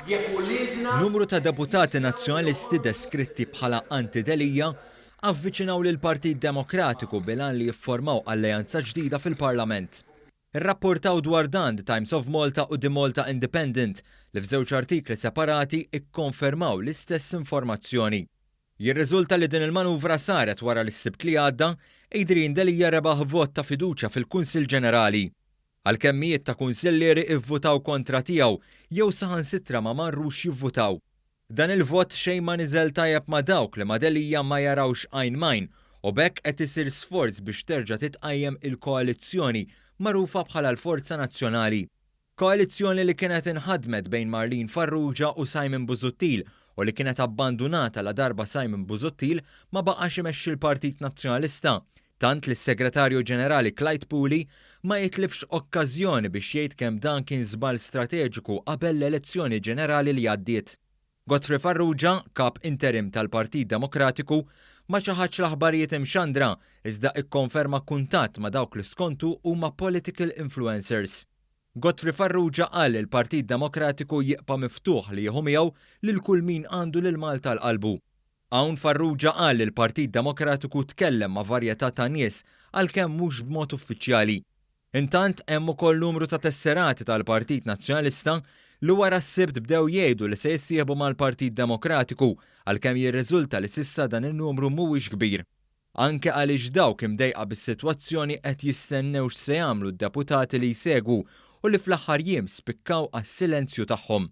Jekk uliedna. Numru ta' deputati Nazzjonalisti deskritti bħala anti-Delia avviċinaw lill-Partit Demokratiku bil-għan li jifformaw alleanza ġdida fil-Parlament. Irrapportaw dwar dan The Times of Malta u The Malta Independent li f'żewġ artikli separati kkonfermaw l-istess informazzjoni. Jirriżulta li din il-manuvra saret wara li s-Sibt li għadda, Adrian Delia rebaħ vot ta' fiduċja fil-Kunsill Ġenerali. Għalkemm mijiet ta' kunsillieri ivvutaw kontra tiegħu jew saħansitra ma marrux jivvutaw. Dan il-vot xejn ma niżel tajjeb ma' dawk li ma' Delia ma jarawx għajn m'għajn u b'hekk qed isir sforz biex terġa' titqajjem il-koalizzjoni magħrufa bħala l-Forza Nazzjonali. Koalizzjoni li kienet inħadmet bejn Marlene Farrugia u Simon Busuttil u li kienet abbandunata ladarba Simon Busuttil ma baqax imexxi l-Partit Nazzjonalista, tant li s-Segretarju Ġenerali Clyde Puli ma jitlifx okkażjoni biex jgħid kemm dan kien żball strateġiku qabel l-elezzjoni ġenerali li għaddiet. Godfrey Farrugia, Kap Interim tal-Partit Demokratiku, ma ċaħadx l-aħbarijiet imxandra iżda ikkonferma kuntatt ma' dawk li skontu huma political influencers. Godfrey Farrugia qal li l-Partit Demokratiku jibqa' miftuħ li jieħu miegħu lil kull min għandu lil Malta għal qalbu. Hawn Farrugia qal li l-Partit Demokratiku tkellem ma' varjetà ta' nies għalkemm mhux b'mod uffiċjali. Intant hemm ukoll numru ta' tesserati tal-Partit Nazzjonalista li wara s-Sibt bdew jgħidu li se jissieħbu mal-Partit Demokratiku għalkemm jirriżulta li s'issa dan in-numru mhuwiex kbir. Anke għaliex dawk imdejqa bis-sitwazzjoni qed jistennew x'se jagħmlu d-deputati li jsegwu u li fl-aħħar jiem spikkaw għas-silenzju tagħhom.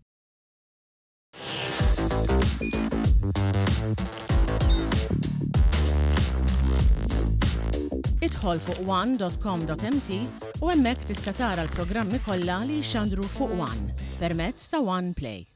Idħol fuq one.com.mt u hemmhekk tista' tara l-programmi kollha li jixxandru fuq One permezz ta' One Play.